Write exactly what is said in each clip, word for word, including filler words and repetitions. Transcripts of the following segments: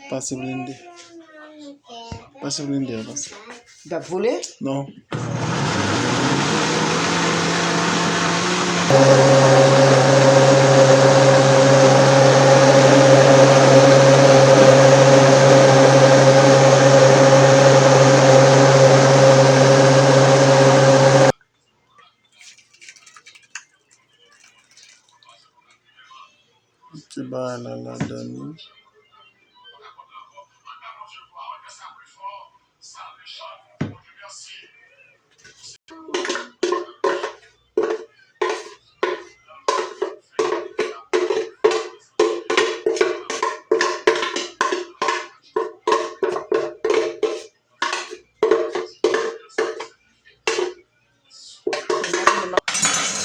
Pase blende. Pase blende a, pase. L ap vole? Non. Ti bagay la ladan li.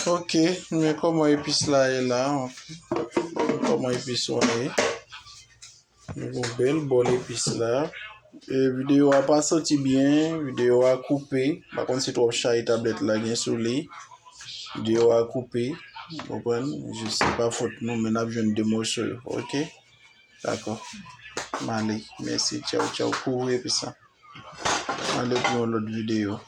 Ok, men kòman epis la ye la? Kòman epis la ye? Nou gon bèl bòl epis la. E, videyo a pa soti byen, videyo a koupe. M pa konn si twòp chay tablèt la gen sou li. Videyo a koupe. Ou konprann? Jis se pa fòt nou, men n ap jwenn de moso yo. Ok? Dakò. M ale. Mèsi. Tchaw, tchaw. Kouvri epis la. M ale pou yon lòt videyo.